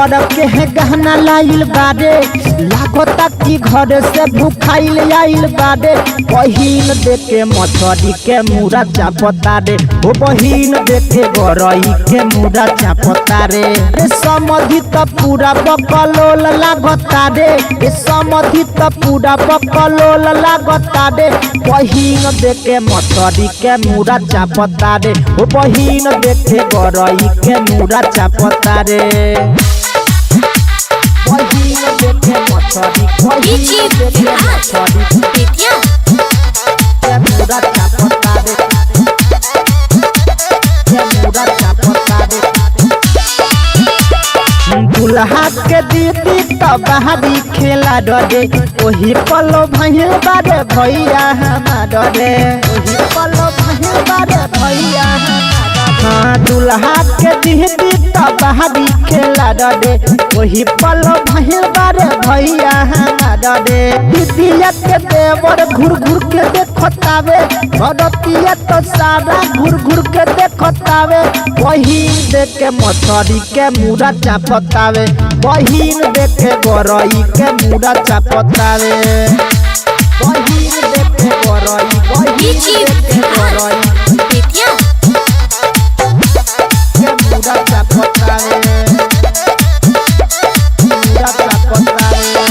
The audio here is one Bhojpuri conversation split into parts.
भर के है गहना लाइल बारे, लागता कि घर से भूखाइल आइल बारे। बहिन देखे मछरी के मुरा चापता रे, हो बहिन देखे गरई के मुरा चापता रे। रे समधि त पूरा बकलोल लागता रे, रे समधि त पूरा बकलोल लागता रे। बहिन देखे मछरी के मुरा चापता रे, हो बहिन देखे गरई के मुरा चापता रे। बहिन देखे मछरी, बहिन देखे मछरी बेतिया के मुरा चापता रे, के मुरा चापता रे। दुल्हा के दीदी तो बाहरी खेला डरे, ओही पलो भइल बारे भैया हमार रे, ओही पलो भइल बारे भैया हमार। हाँ दुल्हा के दीदी तो बाहरी खेला डरे, ओही पलो भइल बारे भैया हमार रे। दीदिया के देवर घूर घूर के देखतावे, भरतिया तो सारा घूर घूर के देखतावे। बहिन देखे मछरी के मुरा चापतावे, बहिन देखे गरई के मुरा चापतावे। बहिन देखे गरई, बहिन देखे गरई बेतिया के मुरा चापतावे, मुरा चापतावे।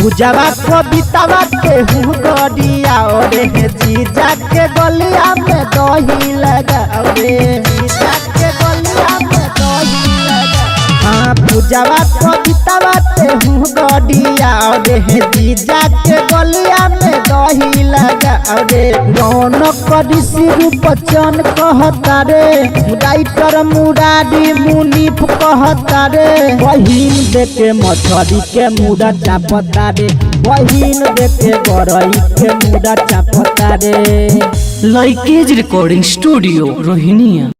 पूजावा कवितावा के हूँ गड़िया रे, जीजा के गलिया में दही लगाओ रे, जीजा के गलिया में दही लगा। हाँ पूजावा कवितावा के हूँ गड़िया रे, जीजा के गलिया में दही लगाओ रे। रौनक ऋषि रूपचन कहता रे, राइटर मुरारी मुनीफ कहता रे। बहिन देखे मछरी के मुरा चापता रे, बहिन देखे गरई के मुरा चापता रे। लाइकेज रिकॉर्डिंग स्टूडियो रोहिणिया।